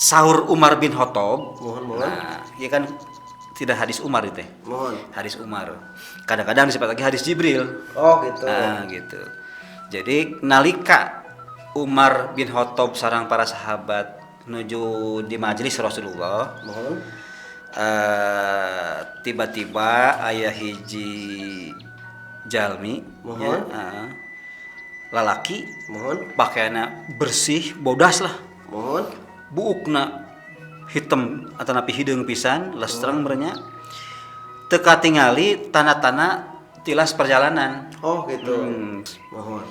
Saur Umar bin Khattab. Mohon, mohon. Nah, iya kan tidak hadis Umar itu. Mohon. Hadis Umar. Kadang-kadang disebut lagi hadis Jibril. Oh gitu. Nah, gitu. Jadi nalika Umar bin Khattab sareng para sahabat nuju di majelis Rasulullah, Mohon. Tiba-tiba aya hiji jalmi, Mohon. ya, lalaki, Mohon. Pakaiannya bersih, bodas lah, Mohon. Buukna hitam atau napi hideung pisan, lestreng merenya, teu katingali tanda-tanda tilas perjalanan. Oh gitu. Mohon.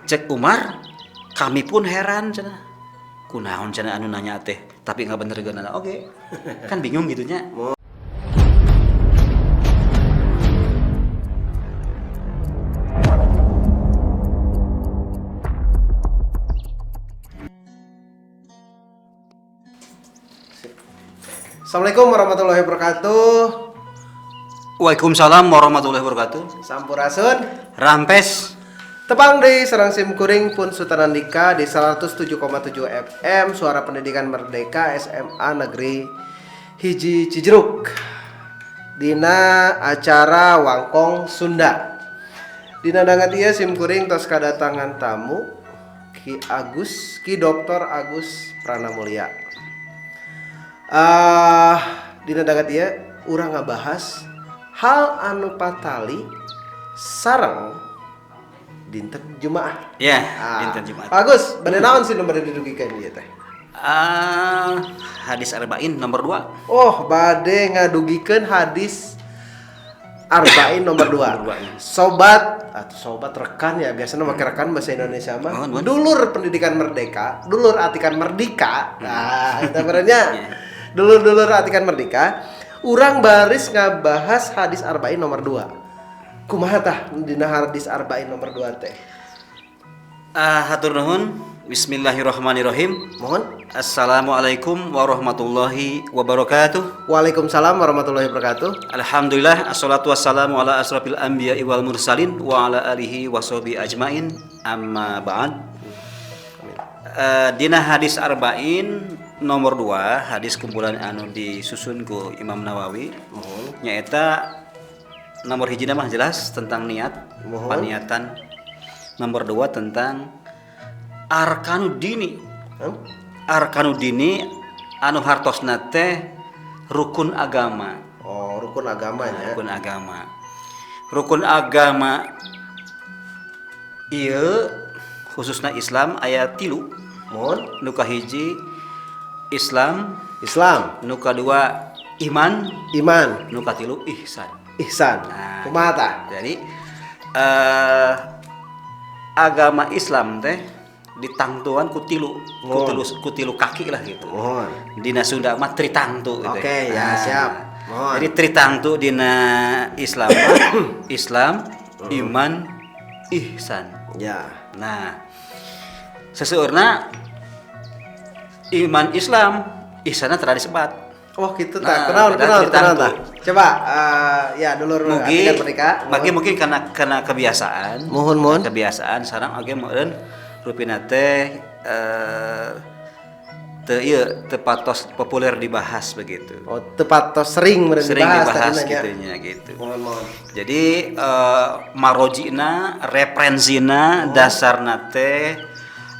Cek Umar, kami pun heran cenah. Kunaon cenah anu nanya teh, tapi nggak bener geuna oke. Kan bingung gitu nya. Assalamualaikum warahmatullahi wabarakatuh. Waalaikumsalam warahmatullahi wabarakatuh. Sampurasun. Rampes. Tepang deui sareng sim kuring pun Sutanandika di 107,7 FM Suara Pendidikan Merdeka SMA Negeri Hiji Cijeruk. Dina acara Wangkong Sunda. Dina danget ieu sim kuring tos kadatangan tamu Ki Agus, Ki Dr. Agus Pranamulya. Dina danget ieu urang ngabahas hal anu patali sareng dinten Jumaah. Ya, Ah. dinten Jumat. Pak Agus, bade naon sih nu bade didugikeun ieu teh? Ah, hadis arba'in nomor 2. Oh, bade ngadugikeun hadis arba'in nomor 2. Nomor dua, iya. Sobat atau sobat rekan ya, biasanya make rekan bahasa Indonesia mah. Mohon, mohon. Dulur pendidikan merdeka, dulur atikan merdeka. Nah, itu sebenarnya Iya. dulur-dulur atikan merdeka. Urang baris ngabahas hadis arba'in nomor 2. Kumaha tah dina hadis arba'in nomor 2 teh? Ah, hatur nuhun. Bismillahirrahmanirrahim. Mohon. Assalamualaikum warahmatullahi wabarakatuh. Waalaikumsalam warahmatullahi wabarakatuh. Alhamdulillah, assalatu wassalamu ala asrafil anbiya'i wal mursalin wa ala alihi washabi ajmain. Amma ba'd. Dina hadis arba'in nomor 2, hadis kumpulan anu disusun ku Imam Nawawi. Mohon. Nyaeta nomor hiji mah jelas tentang niat, Mohon. paniatan. Nomor 2 tentang arkanudini. Hmm? Arkanudini anu hartosna teh rukun agama. Oh, rukun agamanya. Rukun agama. Rukun agama ieu khususna Islam aya 3. Mohon. Nu kahiji Islam, Islam, nu kadua iman, iman, nu katilu ihsan. ihsan. Nah. Kumaha tah? Jadi agama Islam teh ditangtuan ku tilu, ku Oh. tilu, ku tilu kaki lah gitu. Mohon. Dina Sunda mah tritangtu gitu. Oke, ya, siap. Mohon. Jadi tritangtu dina Islam mah, Islam, iman, ihsan. Ya. Nah, seseueurna iman Islam, ihsanna tara disebat. Oh gitu Nah, tah. Kenal, beda kenal, tritangtu. kenal tah. Coba ya dulur Mugi, atikan merdeka. bagi mungkin karena kebiasaan. Mohon, mohon. Kebiasaan sareng oge meureun rupina teh teu ieu teu patos populer dibahas begitu. Oh, tepat tos sering meureun Sering dibahas dibahas tadina nya. gitu nya gitu. Mohon, mohon. Jadi marojina, referensina, dasarna teh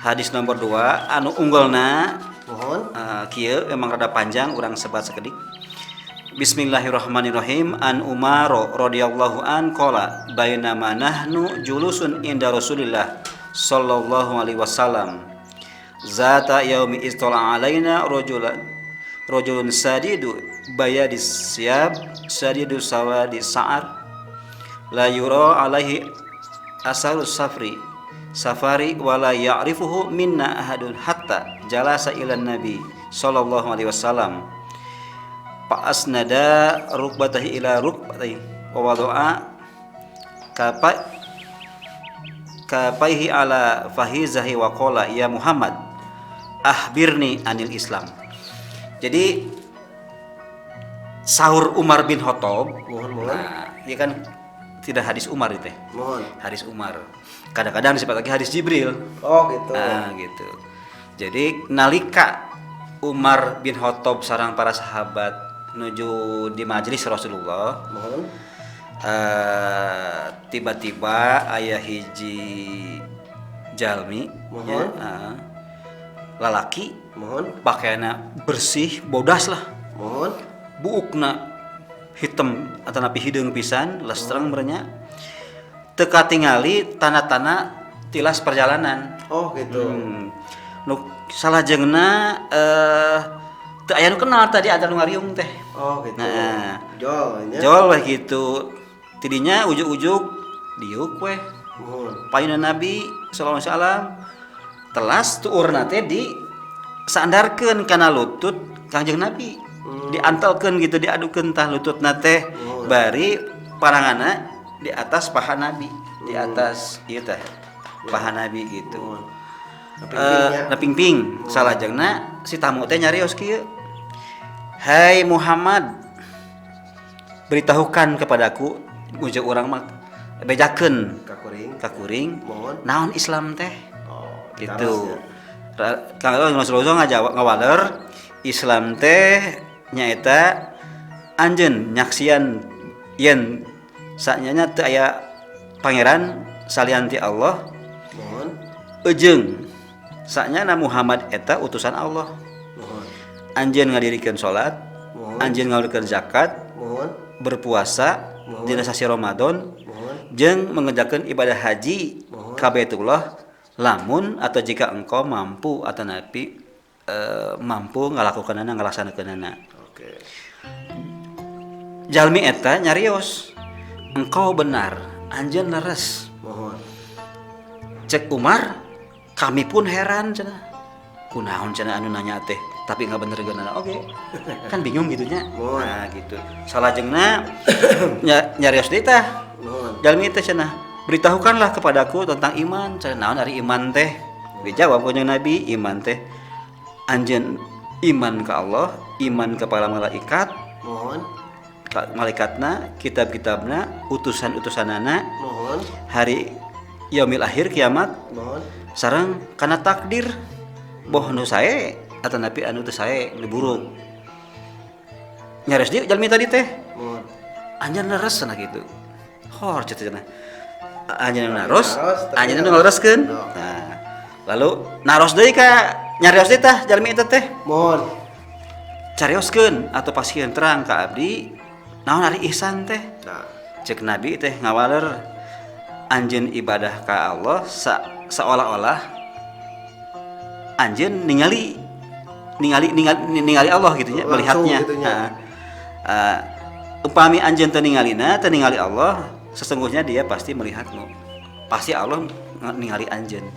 hadis nomor 2 anu unggulna. Mohon. Kieu emang rada panjang urang sebat sakedik. Bismillahirrahmanirrahim. An Umar radhiyallahu an qala bainama nahnu julusun inda Rasulillah sallallahu alaihi wasallam zata yaumi istala alaina rajulan rajulun sadidu bayadis siyab sadidu sawadi sa'ar la yura alaihi asarus safri safari wala ya'rifuhu minna ahadun hatta jalasa ila nabi sallallahu alaihi wasallam fa asnada rukbatahi ila rukbatahi wa wada'a kapaihi ala fahizahi wa qala ya Muhammad ahbirni anil Islam. Jadi sahur Umar bin Khattab, Mohon, mohon. Nah, dia kan tidak hadis Umar itu. Mohon. Hadis Umar. Kadang-kadang disebut lagi hadis Jibril. Oh gitu. Nah, gitu. Jadi nalika Umar bin Khattab sareng para sahabat nuju di majelis Rasulullah. Mohon. Tiba-tiba aya hiji jalmi Mohon. ya, lalaki. Mohon. Pakaianna bersih, bodas lah. Mohon. Buukna hitam atau napi hideung pisan, lestreng merenya. Teu katingali tanda-tanda tilas perjalanan. Oh, gitu. Nu salajengna teu aya nu kenal tadi ada nu ngariung teh. Oh, gitu. Nah. Jol nya. Jol weh gitu. Tidinya ujuk-ujuk diuk weh. Mohon. Payuna Nabi sallallahu alaihi wasallam telas tuurna teh di sandarkeun kana lutut Kangjeng Nabi. Diantelkeun gitu, diadukeun tah lututna teh bari paranganna di atas paha Nabi, di atas ieu teh paha Nabi gitu. Mohon. Pingpingnya. Napingping. Salajengna si tamu teh nyarios kieu. Hai Muhammad, beritahukan kepadaku, ujuk urang mah bejakeun Kakuring. ka kuring. Mohon. Naon Islam teh? Oh, Gitu. Kalau Rasulullah ngajawab ngawaler Islam teh nyaeta anjeun nyaksian yen saknyana teu aya pangeran salian ti Allah. Mohon. Ejeung saknyana Muhammad eta utusan Allah. Mohon. Anjeun ngadirikeun salat, Mohon. anjeun ngaluarkeun zakat, Mohon. berpuasa dina sasi Ramadan, Mohon. jeung mengerjakan ibadah haji Mohon. ka Baitullah lamun atau jika engkau mampu atau napi mampu ngalakukanana ngalaksanakeunana. Oke. Jalmi eta nyarios, engkau benar, anjeun leres. Mohon. Cek Umar, kami pun heran cenah. Kunaon cenah anu nanya teh, tapi nggak bener geunana oge. Kan bingung gitu nya. Mohon. Nah, gitu. Salajengna nyarios deui tah. Mohon. Jalmi teh cenah, beritahukanlah kepadaku tentang iman. Cenah naon ari iman teh? Dijawab ku Nabi, iman teh anjeun iman ke Allah, iman kepada malaikat, Mohon. ka malaikatna, kitab-kitabna, utusan-utusanana, Mohon. hari yaumil akhir kiamat, Mohon. sareng kana takdir boh nu sae atau napi anu teu sae nu buruk. Nyares deui jalmi tadi teh. Mohon. Anjeun leres cenah gitu. Hor cek cenah. Anjeun nu naros, Naros, tapi anjeun nu ngalereskeun. Oh. Nah, lalu naros deui ka nyarios deui tah jalmi eta teh. Mohon. Carioskeun atau pasieun terang ka abdi naon ari ihsan teh? Nah. Cek Nabi teh ngawaler anjeun ibadah ka Allah seolah-olah anjeun ningali ningali ningali ningali Allah gitu nya, Langsung melihatnya. gitu nya. Nah, upami anjeun teu ningalina, teu ningali Allah, sesungguhnya dia pasti melihatmu. Pasti Allah ningali anjeun.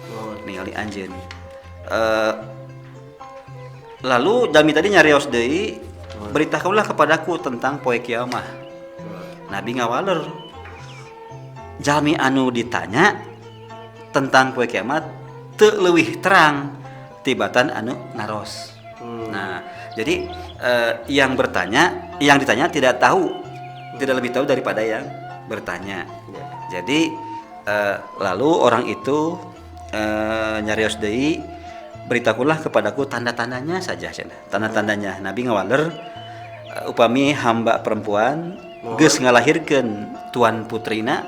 Mohon. Ningali anjeun. Lalu jalmi tadi nyarios deui, beritahulah kepadaku tentang poe kiamah. Nabi ngawaler. Jalmi anu ditanya tentang poe kiamat teu leuwih terang tibatan anu naros. Nah, jadi yang bertanya, yang ditanya tidak tahu, tidak lebih tahu daripada yang bertanya. Ya. Jadi lalu orang itu nyarios deui, beritahulah kepadaku tanda-tandanya saja cenah. Tanda-tandanya Nabi ngawaler upami hamba perempuan geus ngalahirkeun tuan putrina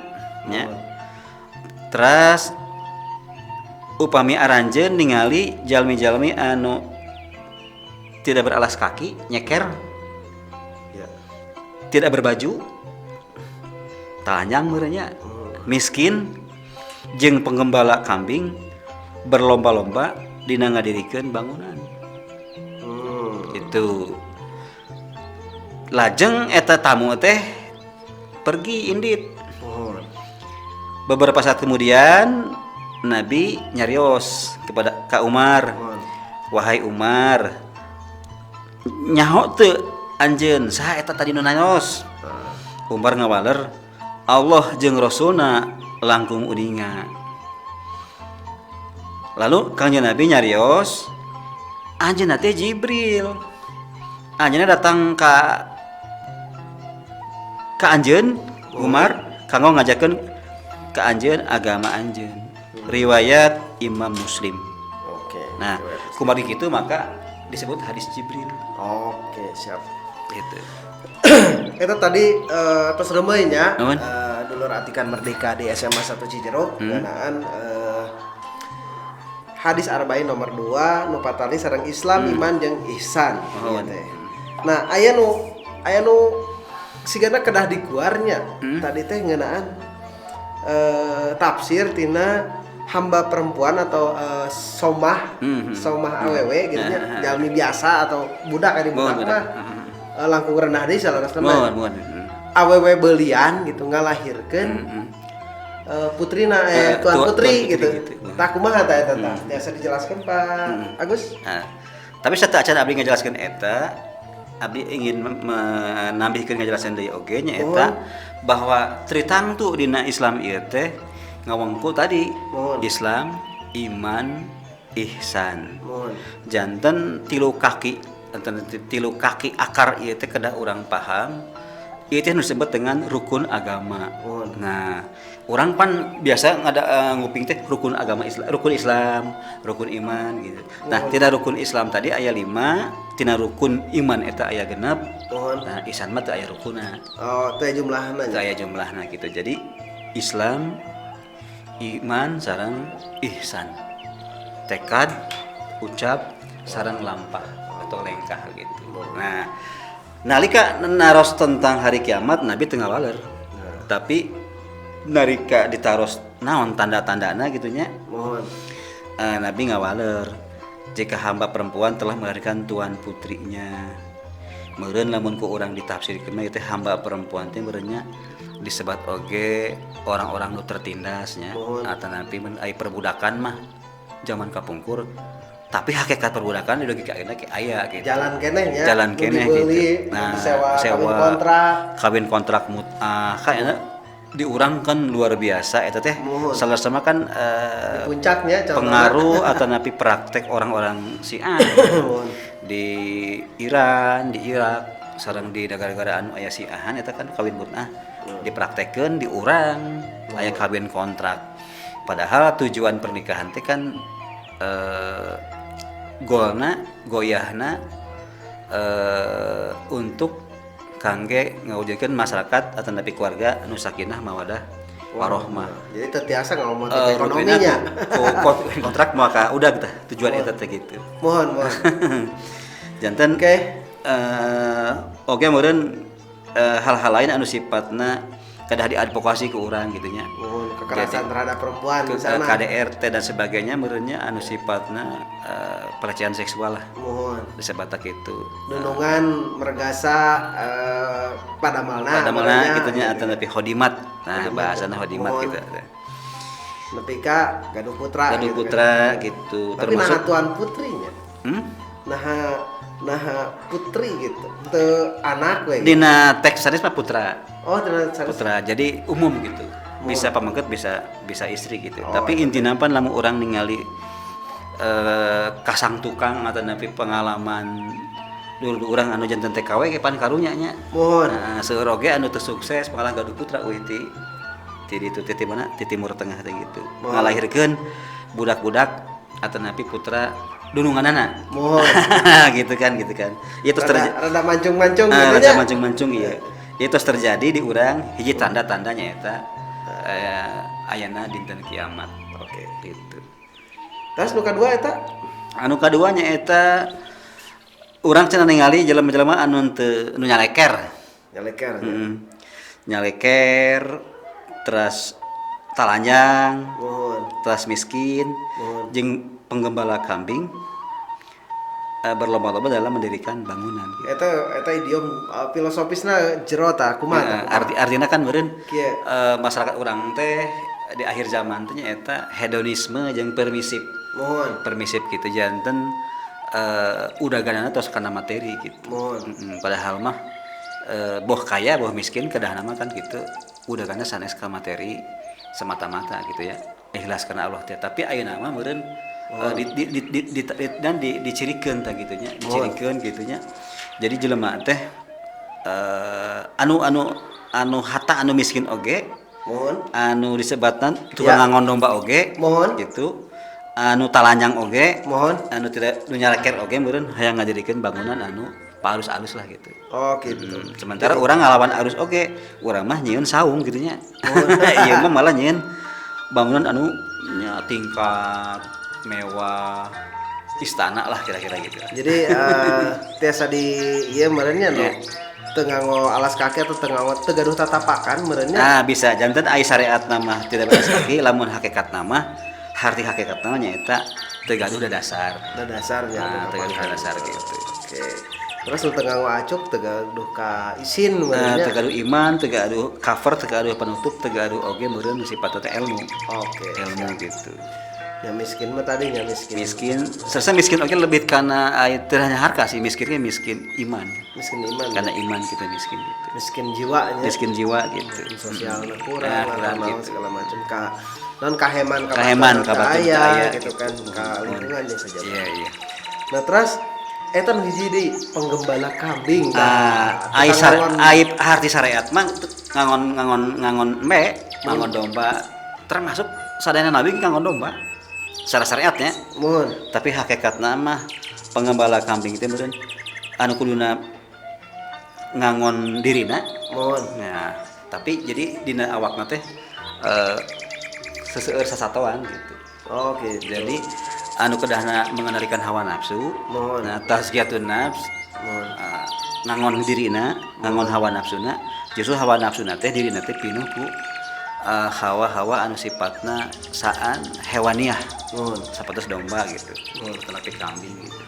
nya. Teras upami aranjeun ningali jalmi-jalmi anu tidak beralas kaki, nyeker, Ya. tidak berbaju, telanjang meureunnya, miskin, jeung penggembala kambing berlomba-lomba dina ngadirikeun bangunan. Itu. Lajeng eta tamu teh pergi indit. Mohon. Beberapa saat kemudian Nabi nyarios kepada Ka Umar. Mohon. Wahai Umar, nyaho teu anjeun saha eta tadi nu nanyos? Umar ngawaler, Allah jeung Rasulna langkung uninga. Lalu Kangjeng Nabi nyarios, anjeunna teh Jibril. Anjeunna datang ka anjeun Umar kanggo ngajarkeun ka anjeun agama anjeun. Riwayat Imam Muslim. Oke. Nah, kumargi kitu maka Disebut hadis Jibril. Oke, siap. Gitu. Itu tadi tos reumeuy nya, Nuhun. Dulur Atikan Merdeka di SMA 1 Cijeruk ngeunaan hadis arba'in nomor 2 nu patali sareng Islam, iman jeung ihsan Nuhun. ieu teh. Nah, aya nu sigana kedah dikuarnya. Tadi teh ngeunaan tafsir tina hamba perempuan atau somah, somah awewe gitu nya, jalmi biasa atau budak ari budak Mohon, mah budak. Langkung rendah deui salarasna mah. Mohon, mohon. Awewe belian gitu ngalahirkeun putrina, tuan putri, tuan putri gitu. gitu. Tah, kumaha tah eta tah? Biasa dijelaskan Pak Agus? Nah, tapi sateuacan abdi ngajelaskeun eta, abdi ingin menambihkeun ngajelaskeun deui oge nya eta bahwa tritangtu dina Islam ieu teh ngawengku tadi. Mohon. Islam, iman, ihsan. Mohon. Janten tilu kaki, janten tilu kaki akar ieu teh kedah urang paham. Ieu teh nu disebut dengan rukun agama. Mohon. Nah, urang pan biasa ngada nguping teh rukun agama Islam, rukun Islam, rukun iman gitu. Nah, tina rukun Islam tadi aya 5, tina rukun iman eta aya 6. Mohon. Nah, ihsan mah teu aya rukunna. Oh, teh jumlahna Teu nya. aya jumlahna gitu. Jadi Islam, iman sareng ihsan. Tekad, ucap, sareng lampah atau lengkah gitu. Nah, nalika naros tentang hari kiamat Nabi teu ngawaler. Tapi nalika ditaros naon tanda-tandana gitu nya, Mohon. Nabi ngawaler jika hamba perempuan telah melahirkan tuan putrinya. Meureun lamun ku urang ditafsirkeun mah ieu teh hamba perempuan teh meureunnya disebat oge orang-orang nu tertindas nya, Mohon. atanapi mun ai perbudakan mah zaman kapungkur, tapi hakikat perbudakan di logika ayeuna ge aya gitu. Jalan keneh nya. Jalan Nu keneh dibeli, gitu. Nah, disewa, kawin sewa, kontrak. Kawin kontrak mut'ah kayaknya diurang kan luar biasa eta teh. Mohon. Salah sama kan Di puncaknya contohnya. Pengaruh atau napi praktek orang-orang Syiah Mohon. di Iran, di Irak, sareng di negara-negara anu aya Syiahan eta kan kawin mut'ah dipraktekkeun di urang aya kawin kontrak. Padahal tujuan pernikahan teh kan golna, goyahna untuk kangge ngawujudkeun masyarakat atau napi keluarga anu sakinah mawadah warohmah. Jadi teu tiasa ngomong Rutinnya ekonominya. ku kontrak maka udah gitu tujuan eta teh gitu. Mohon, mohon. Janten Oke. Oke meureun hal-hal lain anu sifatna kedah diadvokasi ke urang gitu nya. Mohon kekerasan Jadi, terhadap perempuan ke, misalnya. KDRT dan sebagainya meureunnya anu sifatna pelecehan seksual lah Mohon. disebut gitu. Nunungan mergasa padamelna Pada mana merenya, gitu nya gitu. atau lebih hodimat. Nah, Hodimat. bahasana hodimat Mohon. gitu. Nepi ka gaduh putra Gaduh gitu kan. putra gitu. Tapi Termasuk nah tuan putrinya. Hmm? Nah nah putri gitu. Teu anak we. Dina teks sanes mah putra. Oh, dina sanes. Putra. Jadi umum gitu. Bisa pamengket, bisa bisa istri gitu. Oh, Tapi intina pan lamun urang ningali kasang tukang atau napi pengalaman dulu urang anu janten TKW ge pan karunya nya. Mohon. Nah, seueur oge anu teu sukses malah gaduh putra euy ti ti ditu ti ti mana ti Timur Tengah teh gitu. Mohon. Ngalahirkeun budak-budak atau napi putra dununganana. Mohon. Gitu kan, gitu kan. Ieu terus Rada, rada mancung-mancung Ah, gitu rada nya. mancung-mancung iya. Itu terus terjadi di urang hiji tanda-tandanya eta ayana dinten kiamat. Oke. Gitu. Terus nu kadua eta? Anu kaduanya eta urang cenah ningali jelema-jelema anu teu nu nyaleker. Nyaleker. Nyaleker terus talanjang, Mohon. terus miskin, Mohon. jeung penggembala kambing berlomba-lomba dalam mendirikan bangunan gitu. Eta eta idiom filosofisna jero tah kumaha tah? Nah, artinya kan meureun Kieu. Masyarakat urang teh di akhir zaman teh nya eta hedonisme jeung permisif. Mohon. Permisif gitu janten udaganana tos kana materi gitu. Mohon. Padahal mah boh kaya boh miskin kedahna mah kan gitu udagana sanes ka materi semata-mata gitu ya. Ikhlas karena Allah teh. Tapi ayeuna mah meureun dan dicirikeun tah gitu nya, dicirikeun gitu nya. Jadi jelema teh anu anu anu hata anu miskin oge, Mohon. anu disebatan tukang Ya. ngangon domba oge, Mohon. gitu. Anu talanyang oge, Mohon. anu tidak nu nyaraker oge meureun hayang ngadirikeun bangunan anu paalus-alus lah gitu. Oh gitu. Sementara urang ngalawan arus oge, urang mah nyieun saung gitu nya. Ieu mah malah nyieun bangunan anu nya tingkat mewah, istana lah kira-kira gitu. Jadi tiasa di ieu meureun nya nu teu nganggo alas kaki atau teu nganggo teu gaduh tatapakan meureun nya. Nah, bisa janten ai syariat nama tidak beralas kaki, lamun hakikat nama harti hakikat nama nyaeta teu gaduh dasar. Da dasarnya. Nah, teu gaduh dasar gitu. Oke. Terus nu teu nganggo acuk teu gaduh ka isin Nah, meureun nya. teu gaduh iman, teu gaduh cover, teu gaduh penutup, teu gaduh oge meureun sifatna teh ilmu. Oke. Ilmu gitu. Ya miskin mah tadi nya miskin. Miskin, selesai miskin oge lebih karena teu hanya harta sih, miskinnya miskin iman. Miskin iman. Karena iman kita miskin gitu. Miskin jiwanya. Miskin jiwa gitu. Sosialna kurang, Nah, atau kurang naon gitu. segala macam ka non kaheman ka Kaheman, batur ka batur aya, teu aya, gitu kan ka lingkungan ya saja. Iya, iya. Nah, terus eta nu hiji deui penggembala kambing. Ah, Nah, ai tukang ngangon. aib harti syariat mah ngangon ngangon ngangon embe, ngangon domba termasuk sadayana nabi ngangon domba. Secara syariatnya, Mohon. tapi hakikatna mah pengembala kambing itu meureun anu kuduna ngangon dirina. Mohon. Nah, tapi jadi dina awakna teh seseueur sasatoan gitu. Oh, gitu. Jadi anu kedahna mengendalikan hawa nafsu, Mohon. nah tazkiyatun nafs, Mohon. Ngangon dirina, ngangon hawa nafsuna, justru hawa nafsuna teh dirina teh pinuh ku hawa-hawa anu sifatna saan hewaniah. Mohon. Sapertos domba gitu. Tetapi kambing gitu.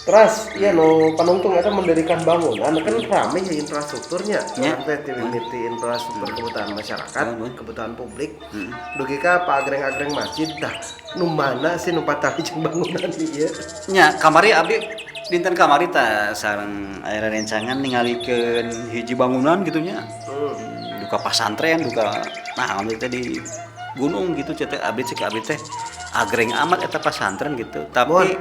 Terus, iya nu panungtung eta mendirikan bangunan kan rame ya infrastrukturnya. Ya. Urang teh ti mimiti infrastruktur kebutuhan masyarakat, Hmm. kebutuhan publik. Dugi ka paagreng-agreng masjid dah. Nu mana sih nu patali jeung bangunan ieu? Nya kamari abdi dinten kamari tah sareng aya rencangan ningalikeun hiji bangunan gitu nya. Duka pasantren, duka nah abdi teh di gunung gitu cek teh abdi cek abdi teh agreng amat eta pasantren gitu. Tapi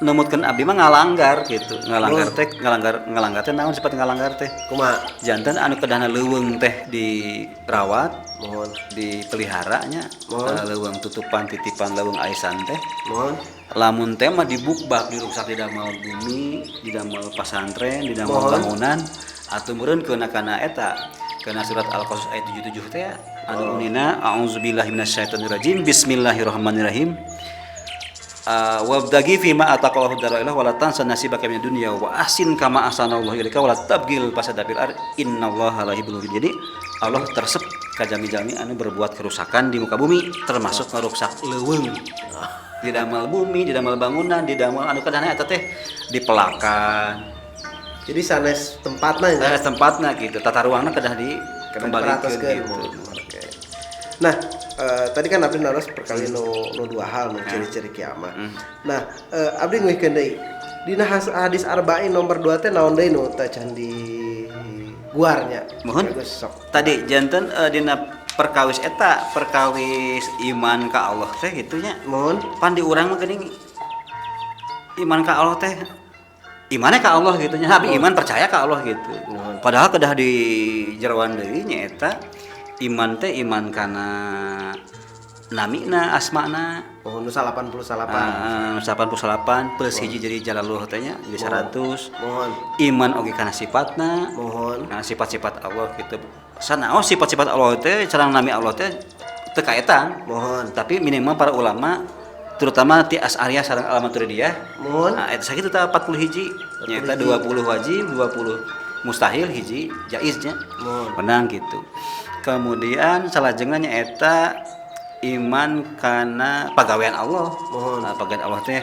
numutkeun abdi mah ngalanggar gitu. Ngalanggar teh ngalanggar ngalanggar teh naon sifat ngalanggar teh? Kumaha? Janten anu kedahna leuweung teh dirawat, Mohon. dipeliharanya, Mohon. Leuweung tutupan titipan leuweung aisan teh. Mohon. Lamun teh mah dibukbak diruksak di damel bumi, di damel pasantren, di damel Mohon. bangunan atuh meureun keuna kana eta. Kana surat Al-Qasas ayat 77 teh anu unina a'udzubillahi minasyaitonirrajim bismillahirrahmanirrahim. Wabdagi fima ataqallahu darailah wala tansa nasibaka minad dunya wa ahsin kama ahsanallahu ilaika wala tabgil fasada fil ard innallaha la yuhibbul mufsidin. Jadi Allah tersep ka jami-jami anu berbuat kerusakan di muka bumi termasuk ngaruksak leuweung. Di damel bumi, di damel bangunan, di damel anu kadana eta teh dipelakan. Jadi sanes tempatna nya. Sanes tempatna gitu, tata ruangna kedah dikembalikeun Diperhatoskeun. gitu. Oke. Nah, tadi kan abdi naros perkali nu dua hal nu ciri-ciri kiamat. Nah, abdi nguihkeun deui. Dina hadis arba'in nomor 2 teh naon deui nu teh can di guarnya. Mohon. Bagus, sok. Tadi janten dina perkawis eta, perkawis iman ka Allah teh gitu nya. Mohon. Pan di urang mah geuning iman ka Allah teh imannya ka Allah gitu nya, tapi iman percaya ka Allah gitu. Mohon. Padahal kedah di jeroan deui nya eta iman teh iman kana namina asmana. Mohon nu 88. 88 plus hiji jadi jalaluh teh nya jadi 100. Mohon. Iman oge kana sifatna. Mohon. Nah, sifat-sifat Allah gitu. Sanaos sifat-sifat Allah teh sareng nami Allah teh teu kaetang. Mohon. Tapi minimal para ulama terutama ti Asy'ariyah sareng Al-Maturidiyah. Mohon. Nah, eta sakitu tah 40 hiji. Nyaeta 20 wajib, 20 mustahil hiji jaiznya. Mohon. Menang gitu. Kemudian salajengna nyaeta iman kana pagawean Allah. Mohon. Nah, pagawean Allah teh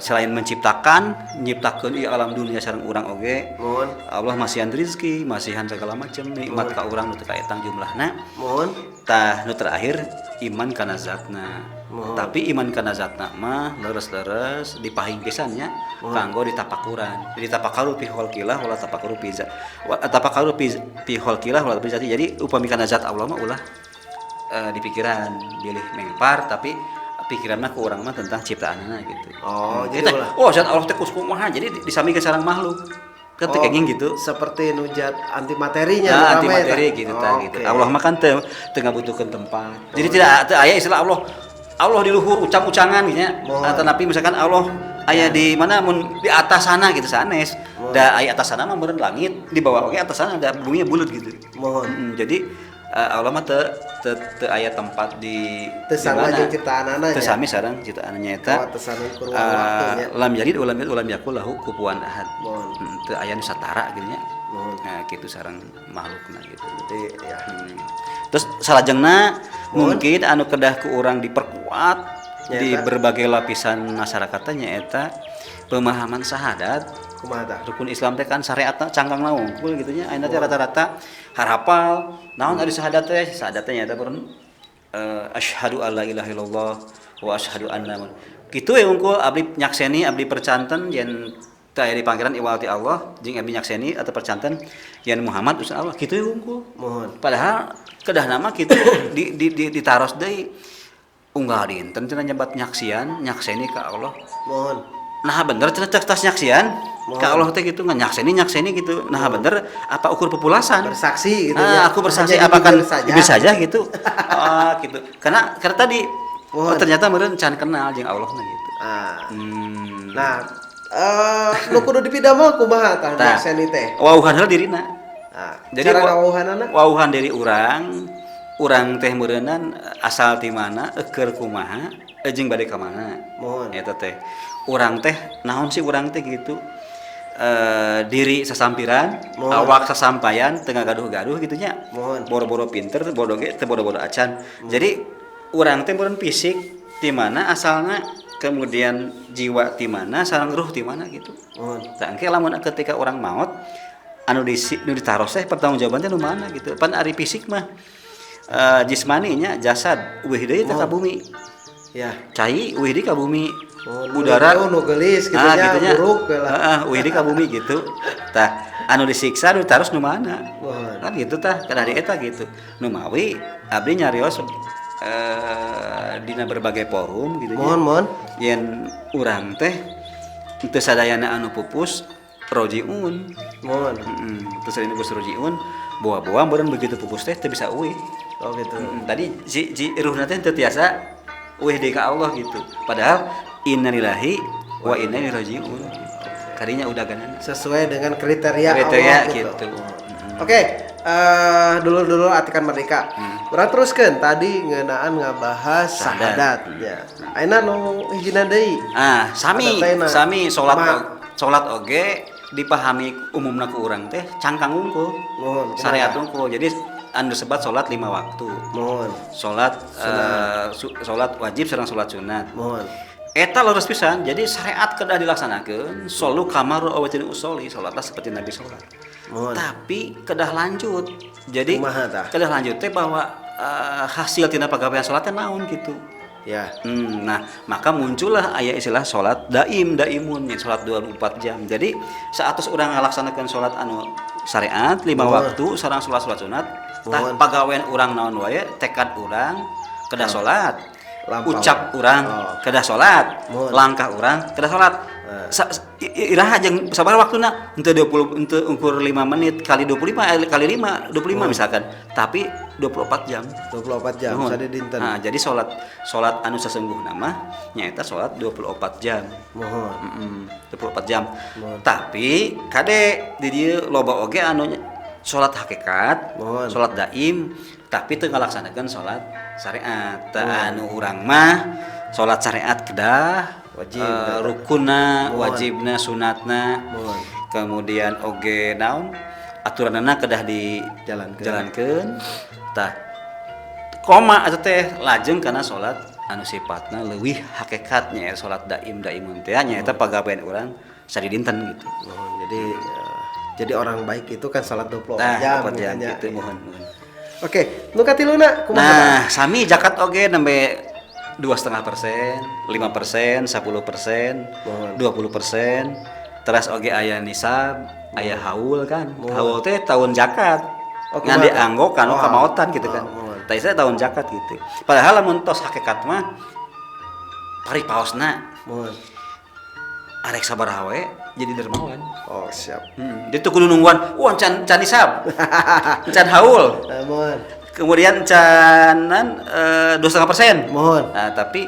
selain menciptakan, nyiptakeun ieu alam dunia sareng urang oge. Mohon. Allah masihan rezeki, masihan segala macam nikmat ka urang nu teu kaetang jumlahna. Mohon. Tah nu terakhir iman kana zatna. Mohon. Tapi iman kana zatna mah leres-leres dipahing pisan nya kanggo ditapakuran. Jadi tapakaru fi khalqillah wala tapakaru fi wa tapakaru fi khalqillah wala fi zati. Jadi upami kana zat Allah mah ulah di pikiran bilih mengpar tapi pikiran mah ku urang mah tentang ciptaanana gitu. Oh, jadi Eta, ulah. oh zat Allah teh kumaha jadi disamikeun sareng makhluk. Kan teu Oh, kenging gitu. Seperti nu zat antimaterinya Nah, nu rame antimateri eta. gitu tah Oke. gitu. Allah mah kan teu ngabutuhkeun tempat. Jadi tidak teu aya istilah Allah Allah di luhur ucang-ucangan gitu nya. Atau napi misalkan Allah aya di mana mun di atas sana gitu sanes. Da aya atas sana mah meureun langit, di bawah oge atas sana ada buminya bulat gitu. Mohon. Jadi Allah mah teu teu aya tempat di Teu sarua jeung ciptaanana nya. Teu sami sareng ciptaanana eta. Lam yalid wa lam yulad wa lam yakul lahu kufuwan ahad. Teu aya nu satara gitu nya. Nah, gitu sareng makhlukna gitu. Jadi ya. Terus salajengna mungkin anu kedah ku urang diperkuat nyaeta di berbagai lapisan masyarakatnya nyaeta pemahaman syahadat. Kumaha tah? Rukun Islam teh kan syariatna cangkangna wungkul gitu nya. Ayeuna teh rata-rata harapal naon ari syahadat teh? Syahadat teh nyaeta meureun asyhadu alla ilaha illallah wa asyhadu anna kitu we wungkul abdi nyakseni abdi percanten yen teu aya di panggilan iwal ti Allah jeung abdi nyakseni atau percanten yen Muhammad utusan Allah kitu we wungkul. Mohon. Padahal kedah nama kitu di ditaros deui unggal dinten cenah nyebat nyaksian nyakseni ka Allah. Mohon. Nah bener cenah cek tas nyaksian ka Allah teh gitu nyakseni gitu. Nah bener apa ukur populasan bersaksi gitu ya. Aku bersaksi apa kan bisa saja gitu. Ah gitu. Karena tadi oh, ternyata meureun can kenal jeung Allah na gitu. Nah, nu kudu dipidamel kumaha tah nyakseni teh? Wauhan heula dirina. Nah, jadi cara ngawauhanana? Wauhan diri urang, urang teh meureunan asal ti mana, keur kumaha, jeung bade ka mana. Mohon. Eta teh. Urang teh naon sih urang teh gitu. Diri sasampiran, mohon. Awak sasampayan, teu ngagaduh-gaduh gitu nya. Mohon. Boro-boro pinter, bodo ge teu bodo-bodo acan. Jadi urang teh meureun fisik ti mana asalna, kemudian jiwa ti mana, sareng ruh ti mana gitu. Mohon. Tah engke lamun ketika urang maot anu nu ditaros teh pertanggungjawaban teh nu mana gitu. Pan ari fisik mah jismani nya jasad eueuh deui teh ka bumi. Ya. Cai eueuh deui ka bumi. Oh, udara nu geulis kitu nya buruk we lah. Heeh, eueuh deui ka bumi gitu. Tah anu disiksa nu ditaros nu mana? Mohon. Kan gitu tah kada di eta gitu. Nu mawi abdi nyarios dina berbagai forum gitu nya. Mohon, mohon. Yen urang teh teu sadayana anu pupus rojiun. Mohon. Terus ini pupus rojiun, boa-boa meureun begitu pupus teh teu bisa eueuh. Oh gitu. Tadi si ruhna teh teu tiasa eueuh deui ka Allah gitu. Padahal innalillahi wa inna ilaihi rajiun. Karinya udah ganana. Sesuai dengan kriteria Allah gitu. Gitu. Oke, dulu-dulu atikan merdeka. Urang teruskeun tadi ngeunaan ngabahas syahadat ya. Ayeuna nu hijina deui. Ah, sami sami salat oge dipahami umumna ku urang teh cangkang wungkul. Mohon. Syariat wungkul. Jadi anu sebat salat 5 waktu. Mohon. Salat salat wajib sareng salat sunat. Mohon. Eta lurus pisan. Jadi syariat kedah dilaksanakeun, solu kamar awatin usoli, salatlah seperti Nabi salat. Mohon. Tapi kedah lanjut. Jadi kedah lanjut teh bahwa hasil tina pagawean salat teh naon gitu. Ya. Nah, maka muncullah aya istilah salat daim daimun, salat 24 jam. Jadi saatos urang ngalaksanakeun salat anu syariat 5 waktu sareng salat sunat, tah pagawean urang naon wae, tekad urang kedah salat. Ucap urang kedah salat, langkah urang kedah salat. Iraha jeung sabaraha waktuna? Henteu 20 henteu ukur 5 menit kali 25 kali 5, 25 misalkan. Tapi 24 jam. 24 jam sadi dinten. Nah, jadi salat anu sesungguhna mah nyaeta salat 24 jam. Mohon. 24 jam. Mohon. Tapi kade di dieu loba oge anu salat hakikat, salat daim, tapi teu ngalaksanakeun salat syariat. Tah anu urang mah salat syariat kedah wajib rukunna, wajibna, sunatna. Mohon. Kemudian oge naon aturanana kedah dijalankeun. Tah koma atau teh lajeng kana salat anu sifatna leuwih hakikatnya salat daim daimun teh nyaeta pagawean urang sadidinten gitu. Mohon. Jadi jadi orang baik itu kan salat 24 jam, 24 jam gitu, mohon. Oke, nu katiluna kumaha? Nah, sami zakat oge nembe 2,5%, 5%, 10%, 20%. Teras oge aya nisab, aya haul kan. Haul teh tahun zakat. Ngan dianggo kanu kamaotan gitu kan. Tah ieu tahun zakat gitu. Padahal lamun tos hakikat mah paripaosna. Mohon. Arek sabaraha we jadi dermawan. Oh, siap. Dia tuh kudu nungguan, wah can nisab. Can haul. Mohon. Kemudian encanan 2,5%. Mohon. Nah, tapi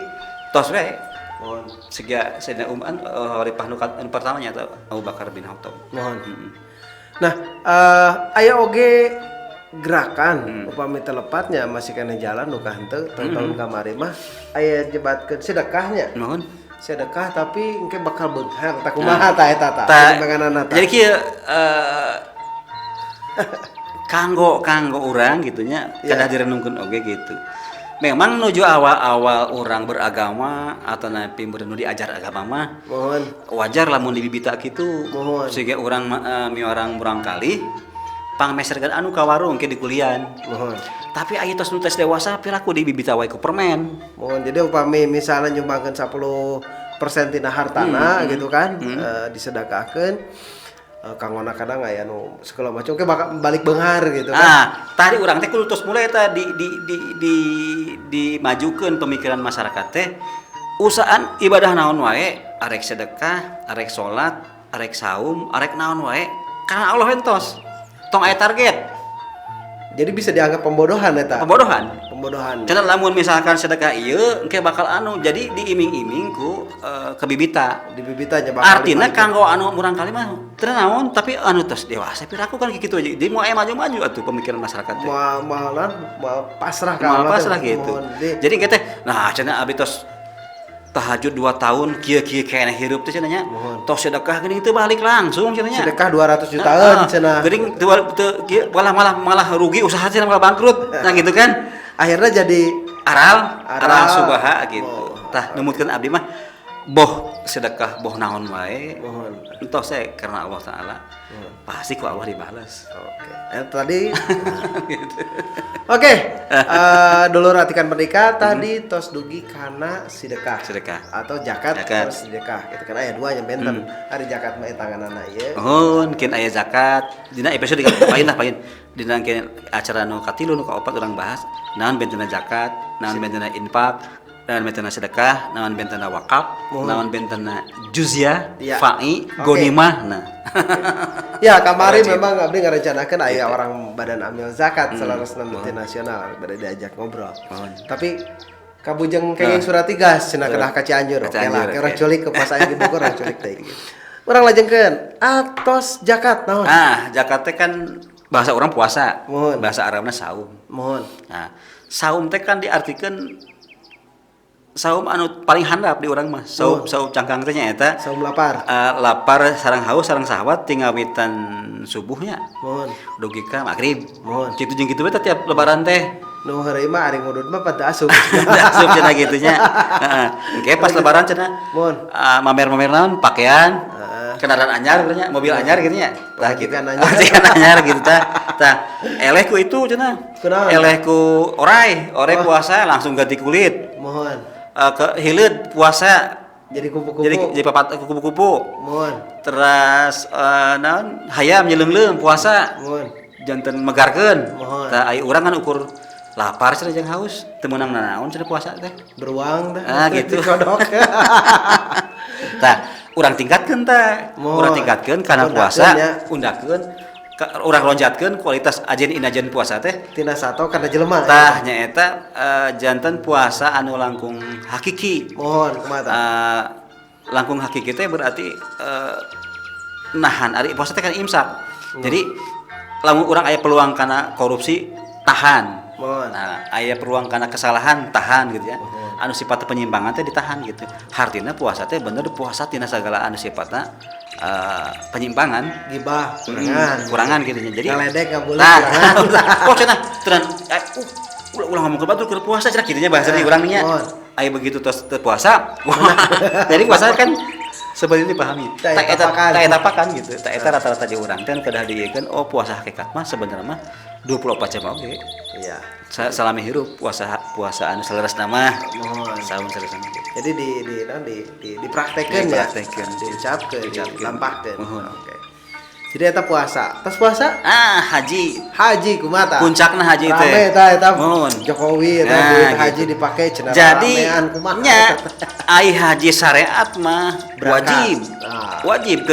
tos we. Mohon. Siga Sayyidina Umar khalifah nu pertamanya atau Abu Bakar bin Khattab. Mohon. Nah, aya oge gerakan upami telepatnya masih kena jalan nu ka henteu tahun kamari mah aya jebatkeun sedekahnya. Mohon. Sedekah tapi engke bakal beunghar tah kumaha tah eta tah. Pertimbanganna tah. Jadi kieu kanggo kanggo urang gitu nya Ya. kedah direnungkeun oge gitu. Memang nuju awal-awal orang beragama atau napi nu diajar agama mah Mohon. wajar lamun dibibita kitu. Mohon. Sehingga urang miwarang murang kali pangmeserkeun anu ka warung ke di kulian. Mohon. Tapi aya tos nu tos dewasa piraku dibibita wae ku permen. Mohon. Jadi upami misalnya nyumbangkeun 10% tina hartana gitu kan, disedekahkeun kanggo kadang aya nu segala macam oke bakal balik beunghar gitu kan. Ah, tadi urang teh kudu tos mulai eta di dimajukeun pemikiran masyarakat teh usahaan ibadah naon wae, arek sedekah, arek salat, arek saum, arek naon wae, karena Allah entos. Tong aya target, Jadi bisa dianggap pembodohan eta. Pembodohan. Pembodohan. Cenah lamun misalkan sedekah ieu engke bakal anu jadi diiming-iming ku kebibita. Dibibitanya bakal Artinya dibalik. Kanggo anu murang kali mah teu naon, tapi anu tos dewasa piraku kan kitu aja. Jadi mau aya maju-maju atuh pemikiran masyarakat teh. Moal moalan moal pasrah ka Moal Allah teh. pasrah gitu. Mohon. Jadi, Jadi engke teh nah cenah abdi tos tahajud 2 tahun kieu-kieu keneh hirup teh cenah nya. Mohon. Tos sedekah geuning teu balik langsung cenah nya. Sedekah 200 jutaan cenah. Geuning teu kieu malah malah malah rugi usaha cenah malah bangkrut. Nah gitu kan. Akhirnya jadi Aral, Aral. aral subaha gitu. Oh. Tah numutkeun abdi mah boh sedekah boh naon wae. Mohon. Entos saya karena Allah Taala pasti ku Allah dibales. Oke. Tadi Gitu. Oke, dulur Atikan Merdeka tadi tos dugi kana sedekah. Sedekah. Atau zakat, Zakat. terus sedekah gitu kan aya dua nya benten. Ari zakat mah tanganana ieu. Mohon kin aya zakat. Dina episode pain lah pain. Dina kin acara nu katilu nu kaopat urang bahas naon bentena zakat, naon bentena infak, naon bentena sedekah, naon bentena wakaf, naon bentena juzya, Iya. fa'i, Oke. gonimah. Nah. Ya, kamari memang abdi ngarencanakeun aya orang Badan Amil Zakat selaras Nanti Nasional bade diajak ngobrol. Mohon. Tapi kabujeng kenging surat tigas cenah kedah ka Cianjur. Ka Oke lah, Cianjur, ke urang oke. culik ke pas aya di Bogor urang culik deui. Urang lajengkeun atos zakat naon? Ah, zakat teh kan bahasa orang puasa. Mohon. Bahasa Arabna saum. Mohon. Nah, saum teh kan diartikan saum anu paling handap di urang mah. Saum saum cangkang teh nya eta. Saum lapar. Lapar sareng haus sareng sahwat tingawitan subuhnya. Mohon. Dugi ka magrib. Mohon. Kitu jeung kitu we teh tiap lebaran teh. Nu heureuy mah ari ngudud mah pada asup. Da asup cenah kitu nya. Heeh. Engke pas lebaran cenah. Mohon. Mamer-mamer naon pakaian. Heeh. Kendaraan anyar gitu nya, mobil anyar gitu nya. Tah gitu. Pamajikan anyar. Pamajikan anyar gitu tah. Tah, eleh ku itu cenah. Kunaon? Eleh ku orai, orai Oh. puasa langsung ganti kulit. Mohon. Ke hileud puasa Jadi kupu-kupu. jadi papat kupu-kupu. Mohon. Terus naon hayam nyeleungleung puasa Mohon. janten megarkeun. Mohon. Tah aya urang kan ukur lapar cenah jeung haus, teu meunang nanaon cenah puasa teh. Beruang dah. Ah, gitu. Dikodok. Tah, urang tingkatkeun tah. Mohon. Urang tingkatkeun kana Undakeun, puasa, ya. undakeun, urang lonjatkeun kualitas ajen inajen puasa teh. Tina sato kana jelema. Tah nyaeta janten puasa anu langkung hakiki. Mohon kumaha tah? Langkung hakiki teh berarti nahan ari puasa teh kan imsak. Jadi lamun urang aya peluang kana korupsi tahan. Mohon. Nah, aya peluang kana kesalahan tahan gitu ya. Anu sifatna penyimpangan teh ditahan gitu. Hartina puasa teh bener puasa tina sagala anu sifatna penyimpangan. Gibah, kurangan. Kurangan gitu nya. Jadi Ngaledek nggak boleh, Nah, kurangan. oh cenah cenah ulah ulah ngomong ke batur keur puasa cenah kitu nya bahasa di urang nya. Mohon. Aya begitu tos teu puasa. Jadi puasa kan seperti ini dipahami. Tak Tak eta eta pakan. tak eta pakan gitu. Tak eta rata-rata di urang teh kedah dieukeun oh puasa hakikat mah sebenarnya mah 24 jam oge. Iya. Salami hirup puasa puasa anu saleresna mah. Mohon. Saum saleresna mah gitu. Jadi di naon, di dipraktekeun ya. Dipraktekeun. Diucapkeun, Diucapkeun. dilampahkeun. Mohon. Oke. Jadi eta puasa. Tos puasa Ah, haji. haji kumaha tah? Puncakna haji teh. Rame tah eta. Mohon. Jokowi eta Nah, duit gitu. haji dipake cenah Jadi ramean kumaha. nya ai haji syariat mah Berangkat. wajib. Ah. Wajib ke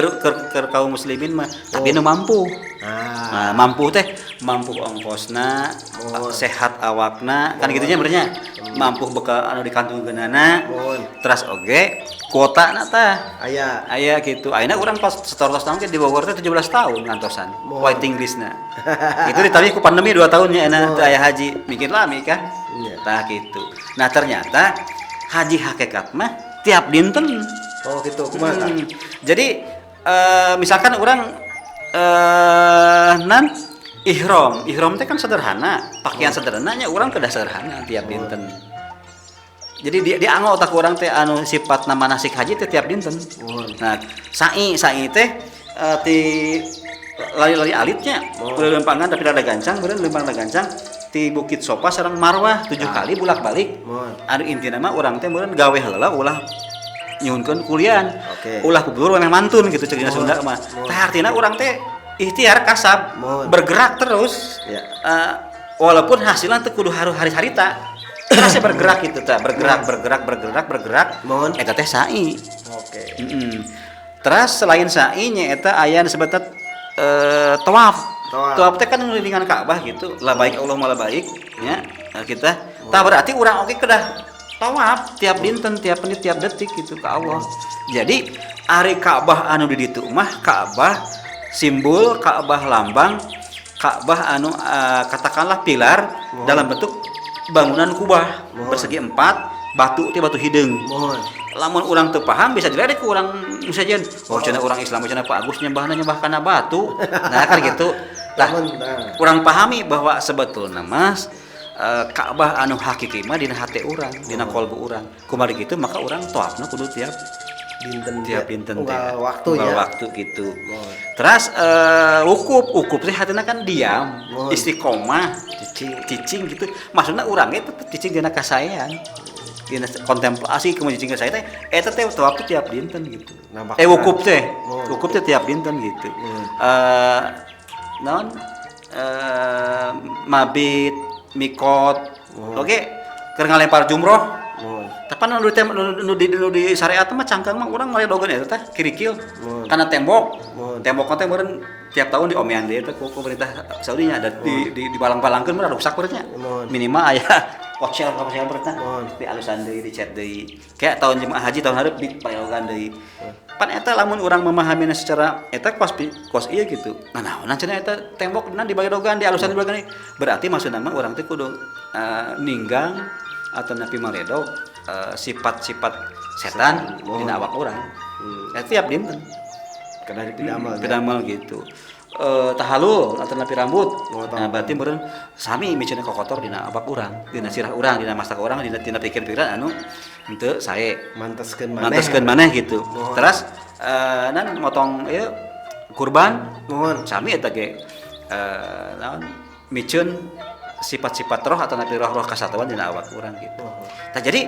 kaum muslimin mah, tapi nu mampu. Nah, Nah, mampu teh, mampu ongkosna, sehat awakna, kan gitunya bernya. Mampu bekal anu dikantungkeunana. Terus oge kuotana tah. Aya. Aya gitu. Ayeuna urang pas setor tos tahun di Bogor teh 17 tahun ngantosan waiting listna. Itu ditambah ku pandemi 2 tahun nya enak teu aya haji, mikir lami kan. Tah gitu. Nah, ternyata haji hakikat mah tiap dinten. Oh gitu, kumaha? Jadi misalkan orang nan ihram teh kan sederhana, pakaian sederhananya orang kedah sederhana tiap dinten. Jadi di anggo otak orang teh anu sifat nama manasik haji teh tiap dinten. Nah, sa'i teh ti lari-lari alitnya, udah lempangan tapi rada gancang, beureun lempang rada gancang ti Bukit Sofa sareng Marwah 7 kali bolak-balik. Anu intina mah urang teh meureun gawe heula ulah nyuhunkeun kulian. Ulah kubur memang mantun gitu cek dina Sunda mah. Tah artina urang teh ikhtiar kasab bergerak terus. Walaupun hasilnya teu kudu hari-harita. Terus bergerak gitu tah, bergerak bergerak. Eta teh sa'i. Terus selain sa'i nya eta aya disebutna tawaf. Tawaf teh kan ngelilingan Ka'bah gitu. La baik Allahumma la baik nya. Nah, kita tah berarti urang oge kedah tawaf tiap dinten, tiap menit, tiap detik gitu ke Allah. Jadi ari Ka'bah anu di ditu mah Ka'bah simbol, Ka'bah lambang, Ka'bah anu katakanlah pilar dalam bentuk bangunan kubah persegi 4, batu teh batu hideung. Lamun urang teu paham bisa diledek ku urang sajen. Oh cenah urang Islam cenah Pak Agus nyembahna nyembah kana batu. Nah kan gitu. Tah urang pahami bahwa sebetulna mas Ka'bah anu hakiki mah dina hate urang, dina kolbu urang. Kumaha kitu maka urang tawafna kudu tiap dinten, tiap dinten teh. Waktu ya. Waktu gitu. Terus wukuf teh hatina kan diam, istiqomah, cicing gitu. Maksudna urang ge tetep cicing dina kasaean. Dina kontemplasi kumaha cicing kasaean teh eta teh tawaf teh tiap dinten gitu. Wukuf teh. Wukuf teh tiap dinten gitu. Naon mabit, mikot. Oke, keur ngalempar jumroh. Tapi nu di syariat mah cangkang mah urang maledogeun eta teh kirikil. Kana tembok. Tembok teh meureun tiap tahun diomean deui teh ku pemerintah Saudi nya ada di balang-balangkeun meureun rusak meureun nya. Minimal aya kocel meureun teh. Di alusan deui, dicet deui. Kayak tahun jemaah haji tahun hareup di paledogan deui. Pan eta lamun urang memahaminya secara eta kos ieu gitu. Nah naonan cenah eta tembok di baledogan, di alusan di baledogan. Berarti maksudna mah urang teh kudu ninggang atau napi maledog sifat-sifat setan dina awak urang. Tiap dinten. Kada dipidamel. Pidamel gitu. Tahalul atau napi rambut. Nah, berarti meureun sami miceuna kokotor dina awak urang, dina sirah urang, dina masak urang, dina pikir-pikiran anu henteu sae. Manteskeun maneh gitu. Terus nan motong ieu kurban. Sami eta ge naon miceun sifat-sifat roh atau napi roh-roh kasatuan dina awak urang gitu. Tah jadi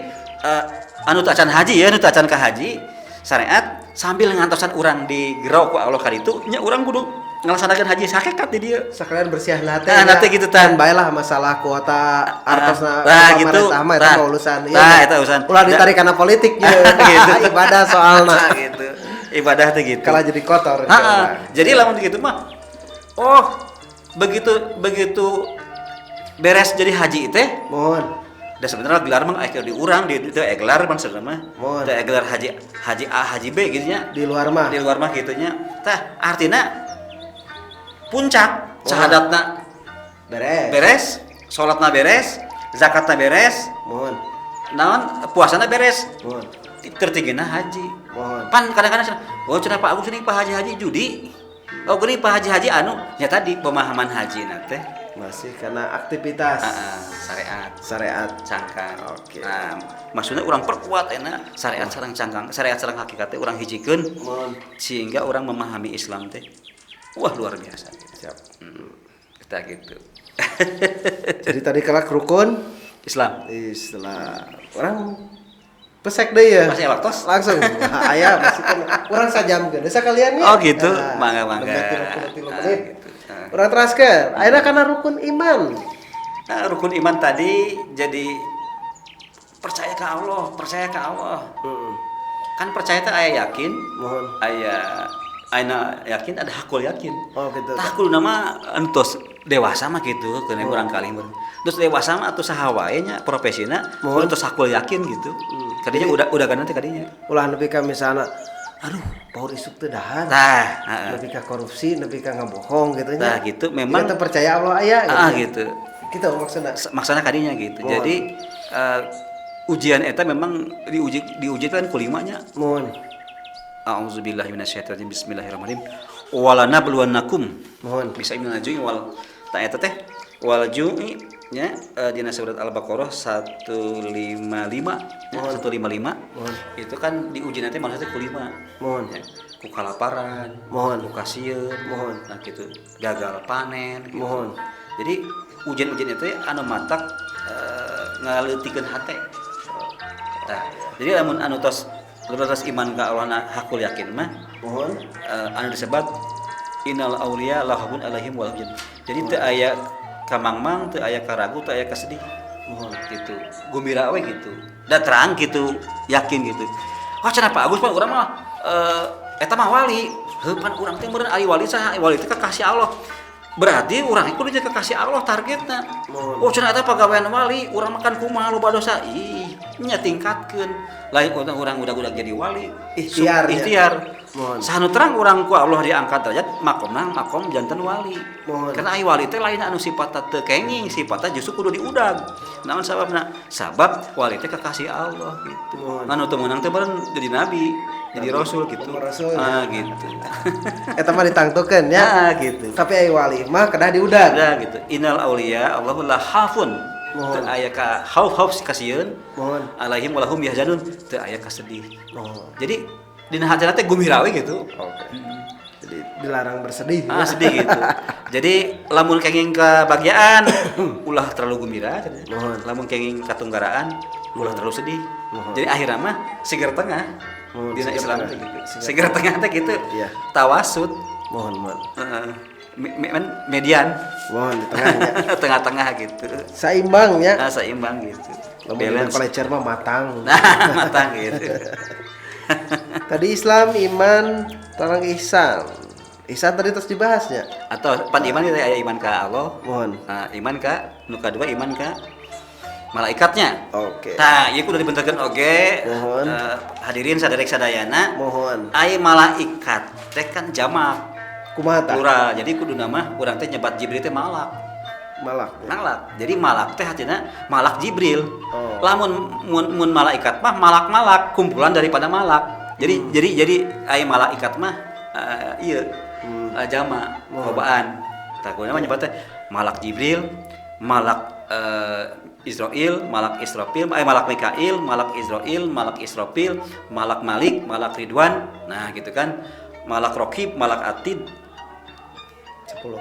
anu teu acan haji ya, anu teu acan ka haji syariat sambil ngantosan urang di gero ku Allah ka ditu nya urang kudu ngalaksanakeun haji sakekat di dieu. Sakalian bersiah hate. Nah, nanti gitu tah. Kan bae lah masalah kuota artosna gitu. Mah eta mah urusan ieu. Tah eta urusan. Ulah ditarik kana politik ye. Gitu. Ibadah soalna gitu. Ibadah teh gitu. Kalah jadi kotor. Heeh. Jadi lamun gitu mah oh begitu beres jadi haji teh mohon. Da sebenarnya gelar mah aya di urang di teu gelar mah sebenarnya mah. Teu gelar haji haji A haji B gitu nya. Di luar mah. Di luar mah kitu nya. Tah artina puncak syahadatna beres, salatna beres, zakatna beres, mohon. Naon puasana beres. Mohon. Tertingginya haji. Mohon. Pan kadang-kadang oh cenah Pak Agus ini Pak Haji-haji judi. Oh geuning Pak Haji-haji anu nya tadi pemahaman haji na teh masih karena aktivitas syariat cangkang. Oke. Nah, maksudnya orang perkuat enak syariat sareng cangkang, syariat sareng hakikatnya orang hijikeun sehingga orang memahami Islam teh wah luar biasa. Siap. Kita gitu. Jadi tadi kelak rukun Islam. Orang pesek deh ya. Masih waktu langsung. Aya masih kan urang sajamkeun. Desa kalian ya. Oh gitu. Mangga mangga. 3 menit. Gitu. Urang teraskeun. Ayeuna kana rukun iman. Nah, rukun iman tadi jadi percaya ke Allah, percaya ke Allah. Kan percaya teh aya yakin, Mohon. Aya Aina yakin ada hakul yakin. Oh gitu. Tah kudu nama entos dewasa mah gitu, kena kurang kali. Terus dewasa mah atau saha wae nya profesina, kudu tos hakul yakin gitu. Kadinya udah kan nanti kadinya. Ulah nepi ka misalna aduh, power isuk teu dahar. Tah, heeh. Nepi ka korupsi, nepi ka ngabohong gitu nya. Tah gitu memang kita percaya Allah aya gitu. Ah gitu. Gitu maksudna. Maksudna kadinya gitu. Mohon. Jadi ujian eta memang diuji kan kulima nya. Mohon. A'udzubillahi minasyaitonir bismillahirrahmanirrahim. Wala nabluwannakum. Mohon. Bisa minal ju'i wal ta eta teh wal ju'i nya dina surat Al-Baqarah 155 nya 155. Mohon. Itu kan diuji nanti manusia teh kulima. Mohon. Ya, ku kalaparan, Mohon. ku kasieun, Mohon. Nah gitu, gagal panen gitu. Mohon. Jadi ujian-ujian itu anu matak ngaleutikeun hate. Tah, jadi lamun anu tos leres iman ka Allah na hakul yakin mah Mohon. Anu disebut innal auliya lahum alaihim wal hum. Jadi teu aya kamangmang, teu aya karagu, teu aya kasedih. Mohon. Gitu. Gumbira we gitu. Da terang gitu, yakin gitu. Wah cenah Pak Agus pan urang mah eta mah wali. Heuh pan urang teh meureun ari wali saha? Wali teh kekasih Allah. Berarti urang kudu jadi kekasih Allah targetna. Mohon. Oh cenah eta pagawean wali, urang makan kumaha loba dosa. Ih, nya tingkatkeun. Lain urang udah-udah jadi wali. Ikhtiar, ya. Ikhtiar. Mohon. Sanu terang urang ku Allah diangkat derajat makomna makom janten wali. Mohon. Karena ai wali teh lain anu sifatna teu kenging, sifatna justru kudu diudag. Naon sababna? Sabab wali teh kekasih Allah gitu. Mohon. Anu teu meunang teh bareng jadi nabi, jadi rasul gitu. Rasul, Ah gitu. Eta mah ditangtukeun nya. Ah gitu. Tapi ai wali mah kedah diudag. Udah gitu. Innal auliya Allahu la khafun. Mohon. Teu aya ka khauf-khauf kasieun. Mohon. Alaihim walahum yahzanun. Teu aya kasedih. Mohon. Jadi dina hatena teh gumbira we gitu. Oke. Jadi dilarang bersedih. Ah, sedih gitu. Jadi lamun kenging kebahagiaan ulah terlalu gembira, Mohon. lamun kenging katunggaraan ulah terlalu sedih. Mohon. Jadi akhirnya mah sigar tengah. Mohon, Dina sigar Islam tengah. teh gitu. Sigar Sigar tengah teh gitu. Iya. Tawasud. Mohon, mohon. Heeh. Median. Mohon di tengahnya. Tengah-tengah gitu. Seimbang ya. Nah, seimbang gitu. Lamun dina Balance. kolecer mah matang. Nah, matang gitu. Tadi Islam, iman, terang ihsan. Ihsan tadi terus dibahasnya. Atau pan iman itu aya iman ka Allah. Mohon. Nah, iman ka nu kadua iman ka malaikatnya. Oke. Tah, ieu kudu dibenterkeun oge. Mohon. Hadirin saderek sadayana. Mohon. Ai malaikat teh kan jamak Kumaha tah? plural. Jadi kudu nama urang teh nyebat Jibril teh malak. Malak. Malak. Jadi malak teh artinya malak Jibril. Oh. Lamun mun malaikat mah malak-malak, kumpulan daripada malak. Jadi jadi ai malaikat mah ieu jamak, lobaan. Tah kudu nama nyebat teh malak Jibril, malak Israel, malak Israfil, malak Mikail, malak Israel, malak Israfil, malak Malik, malak Ridwan. Nah, gitu kan. Malak Rokib, malak Atid, 10.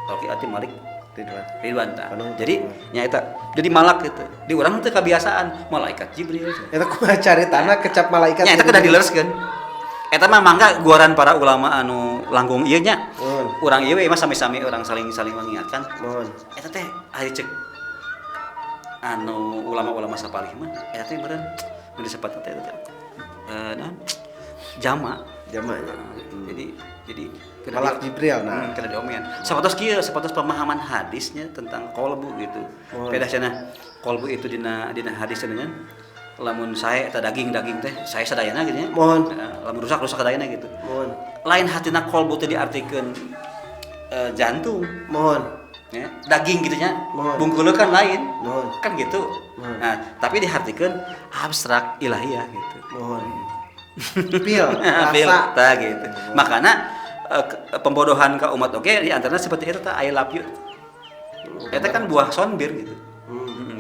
Rokib Atid Malik Ridwan. Ridwan tah. Anu, Jadi nya eta jadi malak gitu. Di urang teh kebiasaan malaikat Jibril. Eta kumaha caritana kecap malaikat. Nya eta kedah dilereskeun. Eta mah mangga guaran para ulama anu langkung ieu nya. Mohon. Urang ieu we mah sami-sami urang saling-saling mengingatkan. Mohon. Eta teh ari cek anu ulama-ulama sapalih mah eta teh meureun nu disebat teh eta teh naon? Jama. Jamaknya. Nah, gitu. Jadi kena Malak Jibril nah. Kena diomean. Sapatos kieu, sapatos pemahaman hadisnya tentang kolbu gitu. Oh. Beda cenah kolbu itu dina hadis dengan lamun sae eta daging-daging teh sae sadayana gitu nya. Mohon. Lamun rusak-rusak sadayana gitu. Mohon. Lain hatina kolbu teh diartikeun jantung Mohon. ya, daging gitu nya. Mohon. Bungkulu kan lain. Mohon. Kan gitu. Mohon. Nah, tapi diartikeun abstrak ilahiyah gitu. Mohon. Pil, Pil, rasa. tah gitu. Makanya pembodohan ke umat oke di antaranya seperti itu tah I love you. Eta kan buah sonbir gitu.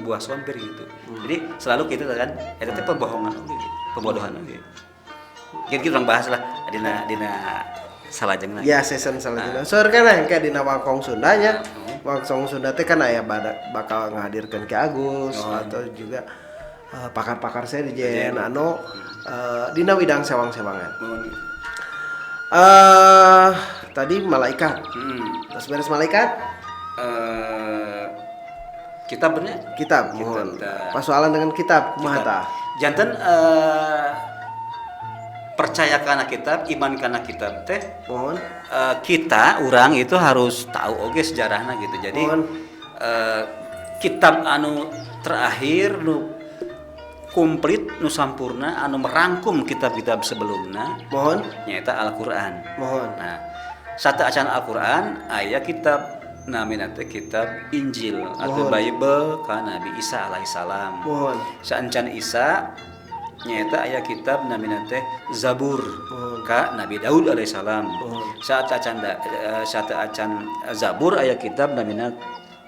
Buah sonbir gitu. Jadi selalu gitu kan eta teh pembohongan oge gitu. Pembodohan oge. Gitu orang bahas lah dina salajengna. Ya season selanjutnya. Seur kan engke dina Wangkong Sunda nya. Wangkong Sunda teh kan aya bakal ngahadirkeun Ki Agus atau juga pakar-pakar saya di JN anu dina widang sewang-sewangan. Tadi malaikat. Terus beres malaikat? Kitab bener? Kitab, mohon. Persoalan dengan kitab kumaha tah? Janten Percaya kana kitab, iman kana kitab teh Mohon. Kita orang itu harus tahu oge sejarahnya gitu. Jadi Mohon. Kitab anu terakhir nu komplit, nu sampurna, anu merangkum kitab-kitab sebelumnya Mohon. nyaeta Al-Qur'an. Mohon. Nah, sateuacan Al-Qur'an aya kitab namina teh kitab Injil atau Mohon. Bible ka Nabi Isa alaihissalam. Mohon. Saacan Isa nyaeta aya kitab namina teh Zabur Mohon. ka Nabi Daud alaihissalam. Mohon. Sateuacan Zabur aya kitab namina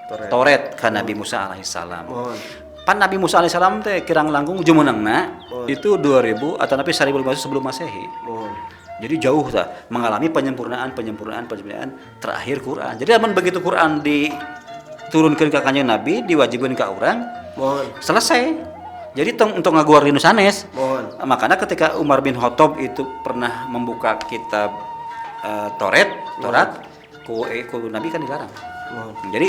Toret. Toret ka Nabi Musa alaihissalam. Mohon. Pan Nabi Musa alaihissalam teh kirang langkung jumenengna Mohon. itu 2000 atau nabi 1500 sebelum Masehi. Mohon. Jadi jauh tah mengalami penyempurnaan penyempurnaan penyempurnaan terakhir Quran. Jadi amun begitu Quran diturunkan ke Kanjeng Nabi, diwajibkan ke orang, Mohon. selesai. Jadi tong untuk ngaguar di nu sanes. Mohon. Makanya ketika Umar bin Khattab itu pernah membuka kitab Toret, Torat, ku Nabi kan dilarang. Mohon. Jadi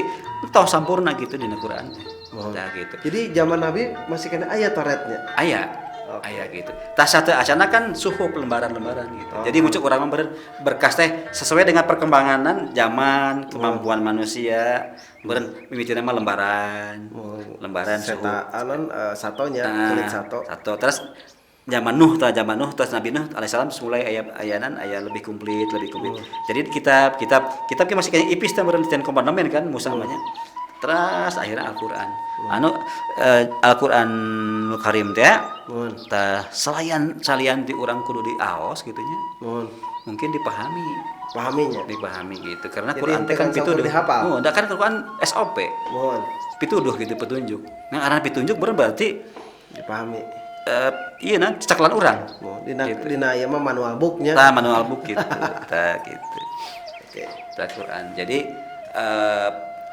toh sampurna gitu di Quran. Mohon. Nah, gitu. Jadi zaman Nabi masih kena ayat Toretnya. Aya. Oke. Aya gitu. Tah sateuacanna kan suhup lembaran-lembaran gitu. Oh. Jadi muncul urang mah berkas teh sesuai dengan perkembangan zaman, kemampuan manusia. Meureun mimitina mah lembaran. Oh. Lembaran suhup. Seta anon satonya, Nah, kulit sato. Sato. Terus zaman Nuh tah, zaman Nuh terus Nabi Nuh alaihissalam mulai aya ayanan aya lebih komplit, lebih komplit. Jadi kitab kitab kitab masih kayak ipis teh meureun ten kompartemen kan Musa namanya. Terus akhirnya Al-Qur'an. Anu Al-Qur'an Karim teh Mohon. tah selain salian di urang kudu diaos gitu nya. Mohon. Mungkin dipahami, Pahaminya. dipahami gitu. Karena Jadi Quran teh kan dengan sampur pituduh. dihafal. Oh, da kan Quran SOP. Mohon. Pituduh gitu petunjuk. Nah, arah petunjuk berarti Dipahami. Iya nah caklan urang. Mohon. Dina Gitu. dina ieu mah manual booknya. Tah manual book gitu. Tah gitu. Oke. Tah Quran. Jadi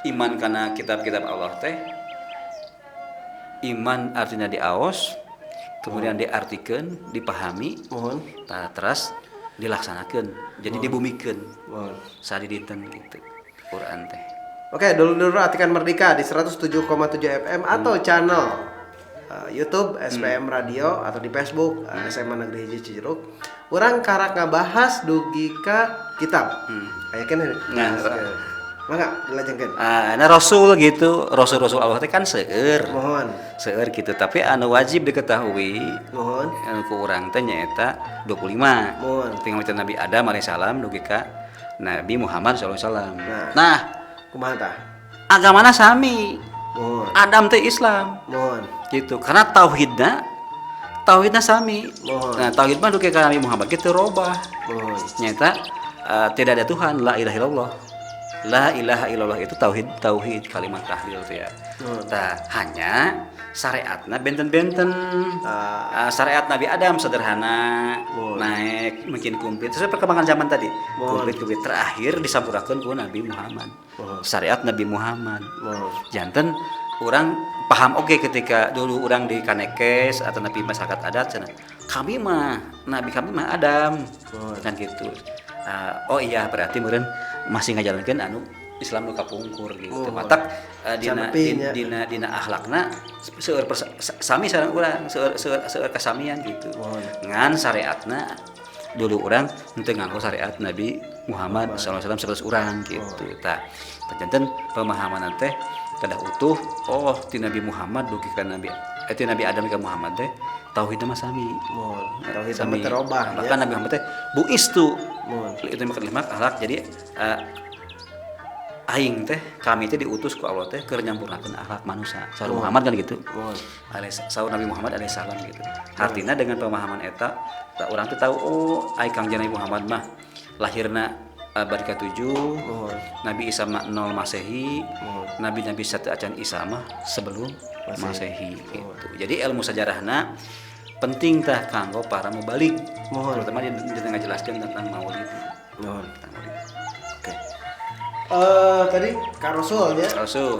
iman karena kitab-kitab Allah teh iman artinya diaos, kemudian diartikan, dipahami, Mohon. tah terus dilaksanakan. Jadi dibumikeun. Mohon. Sadidinten gitu. Quran teh. Oke, dulu-dulu Atikan Merdeka di 107,7 FM atau channel YouTube SPM Radio atau di Facebook SMA Negeri Hiji Cijeruk. Urang karak ngabahas dugi ka kitab. Aya keneh. Nah, Mangga dilajengkeun. Ah, nah Rasul gitu, Rasul-Rasul Allah teh kan seueur. Mohon. Seueur gitu, tapi anu wajib diketahui Mohon. anu ku urang teh nyaeta 25. Mohon. Tinggal macam Nabi Adam alaihissalam dugi ka Nabi Muhammad sallallahu alaihi wasallam. Nah. Nah, Kumaha tah? agamana sami. Mohon. Adam teh Islam Mohon. gitu. Karena tauhidna sami. Mohon. Nah, tauhid mah dugi ka Nabi Muhammad gitu robah. Mohon. Nyata tidak ada Tuhan, la ilaha illallah. La ilaha illallah itu tauhid, tauhid kalimat tahlil tuh ya. Hmm. Tah, hanya syariatna benten-benten. Ah. Syariat Nabi Adam sederhana, Mohon. naik mungkin komplit. Sesuai perkembangan zaman tadi. Mohon. Komplit-komplit terakhir disampurnakeun ku Nabi Muhammad. Mohon. Syariat Nabi Muhammad. Mohon. Janten orang paham oke ketika dulu orang di Kanekes atau Nabi masyarakat adat cenah. Kami mah Nabi kami mah Adam. Mohon. Kan gitu. Oh iya berarti meureun masih ngajalankeun anu Islam nu kapungkur gitu. Mohon. Matak dina, Sanepinya. dina dina akhlakna seueur sami sareng urang, seueur seueur seueur kasamian gitu. Mohon. Ngan syariatna dulu urang henteu nganggo syariat Nabi Muhammad sallallahu alaihi wasallam 100 urang gitu. Tah, janten pemahaman teh kedah utuh. Oh, ti Nabi Muhammad dugi ka Nabi ti Nabi Adam ka Muhammad teh tauhidna mah sami. Mohon. Tauhid Sami. mah terobah ya. Bahkan Nabi Muhammad teh buistu. Mohon. Itu mah lima akhlak. Jadi aing teh kami teh diutus ku Allah teh keur nyampurnakeun akhlak manusia. Saur Muhammad kan gitu. Mohon. Alaih saur Nabi Muhammad alaihi salam gitu. Artinya dengan pemahaman eta tak urang teh tahu oh ai Kangjeng Nabi Muhammad mah lahirna abad ke-7, Mohon. Nabi Isa mah 0 Masehi, Mohon. Nabi-nabi sateuacan Isa mah sebelum Masehi gitu. Jadi ilmu sejarahna penting tah kanggo para mubalig. Mohon. Terutama di ngajelaskeun tentang maulid. Mohon. Tentang maulid. Oke. Tadi Kak Rasul ya. Rasul.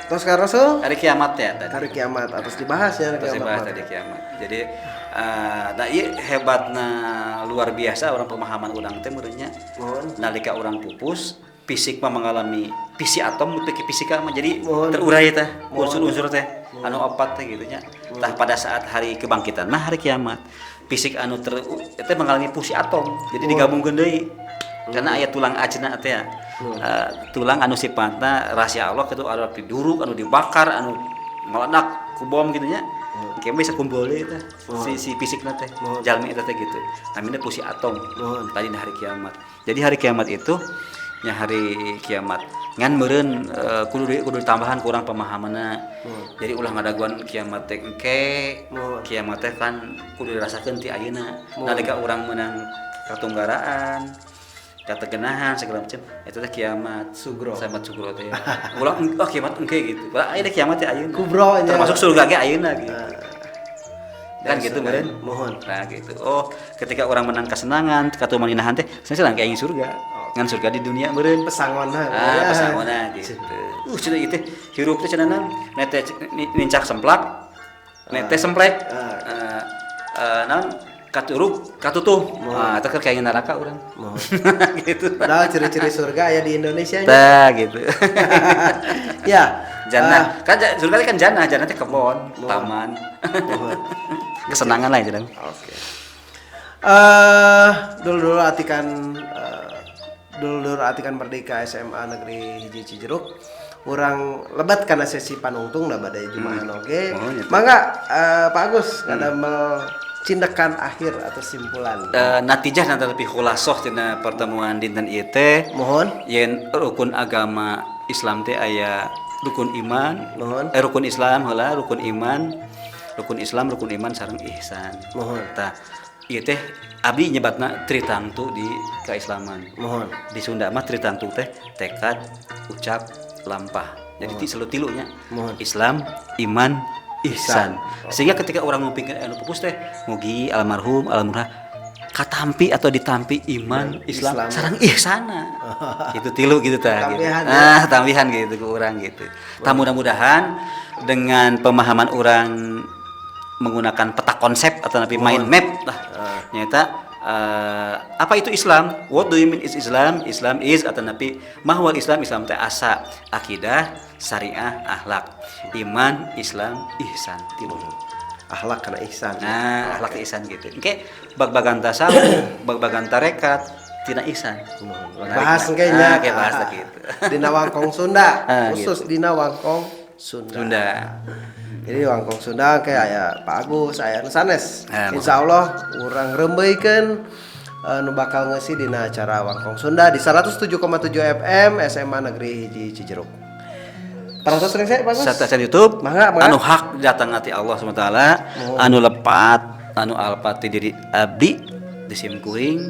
Terus Kak Rasul Hari kiamat ya tadi. hari kiamat atas dibahas ya hari Terus kiamat. dibahas tadi kiamat. Jadi nah ieu hebatna luar biasa orang pemahaman urang teh meureunnya. Mohon. Nalika urang pupus, fisik mah mengalami fisi atom teu fisika mah jadi Mohon. terurai teh unsur-unsur teh anu opat teh gitu nya. Tah pada saat hari kebangkitan mah hari kiamat. Fisik anu ter eta mengalami fusi atom. Jadi digabungkeun deui. Karena aya tulang ajna teh ya. Tulang anu sifatna rahasia Allah gitu, anu diduruk, anu dibakar, anu meledak ku bom gitu nya. Engke bisa kumpul deui teh si si fisikna teh. Jalmi eta teh gitu. Namanya fusi atom. Tadi hari kiamat. Jadi hari kiamat itu nya hari kiamat ngan meureun kudu ditambahan kurang pemahamanna. Jadi ulah ngadaguan kiamat teh engke, kiamat teh kan kudu dirasakeun ti ayeuna. Nalika urang meunang katunggaraan, kategenahan segala macam itu teh kiamat Sugro. Kiamat sugro teh. Ulah oh kiamat engke gitu. Ulah aya kiamat teh ayeuna. Kubro nya. Termasuk surga ge ayeuna gitu. Kan gitu meureun. Mohon. Nah gitu. Oh, ketika orang menang kesenangan, katumaninahan teh, saya sedang kayak ingin surga. Ngan surga di dunia meureun. Pesangona. Ah, pesangona gitu. Cenah ieu teh hirup teh cenah naon? Nek teh nincak semplak, nek teh semplek. Naon? Katuruk, katutuh. Ah, eta keur kayak neraka urang. Gitu. Padahal ciri-ciri surga ya di Indonesia nya. Tah gitu. Ya. Jannah. Kan surga teh kan jannah, jannah teh kebon, taman. Kesenangan lah ya. Oke. Dulu-dulu atikan dulur atikan Merdeka SMA Negeri Hiji Cijeruk. Urang lebat karena sesi panungtung da bade jumahan oge. Oh, gitu. Mangga Pak Agus ngadamel cindekan akhir atau simpulan. Natijah nanti lebih khulasoh tina pertemuan dinten ieu teh. Mohon. Yen rukun agama Islam teh aya rukun iman, Mohon. Rukun Islam heula, rukun iman, rukun Islam, rukun iman sareng ihsan. Mohon. Tah, ieu teh abdi nyebatna tritangtu di keislaman. Mohon. Di Sunda mah tritangtu teh tekad, ucap, lampah. Jadi ti selalu tilunya. Mohon. Islam, iman, ihsan. Sehingga ketika orang ngupingkeun anu pupus teh mugi almarhum almarhumah katampi atau ditampi iman, Islam, Islam. sareng ihsana. Gitu tilu gitu tah gitu. Tambihan, ya. Ah, tambihan gitu ke orang gitu. Tah mudah-mudahan dengan pemahaman orang menggunakan peta konsep atau napi mind map lah. Nyata apa itu Islam? What do you mean is Islam? Islam is atau napi mahwal Islam? Islam teh asa akidah, syariah, akhlak, iman, Islam, ihsan tilu. Akhlak karena ihsan. Nah, akhlak ihsan gitu. Oke, bag-bagan tasawuf, bag-bagan tarekat, tina ihsan. Menarik, Bahas nah. engke nya. Ah, oke, bahas gitu. Dina Wangkong Sunda, Ah, khusus gitu. dina Wangkong Sunda. Sunda. Jadi Wangkong Sunda kayak aya Pak Agus, aya nu sanes. Ah, Insyaallah urang reumbeuykeun nu bakal ngeusi dina acara Wangkong Sunda di 107,7 FM SMA Negeri Hiji Cijeruk. Parantos sering saya Pak Agus. Satu channel YouTube Mangga, mangga. anu hak datang ti Allah SWT, anu lepat anu alpat ti diri abdi di sim kuring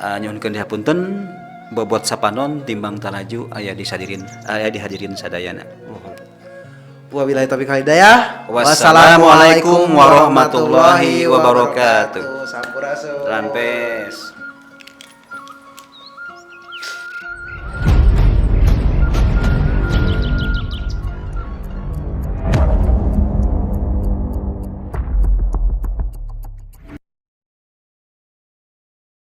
nyuhunkeun dihapunten bobot sapanon timbang taraju aya disadirin aya dihadirin sadayana. Wabillahi taufiq wal hidayah. Wassalamualaikum warahmatullahi wabarakatuh. Sampurasun. Rampes.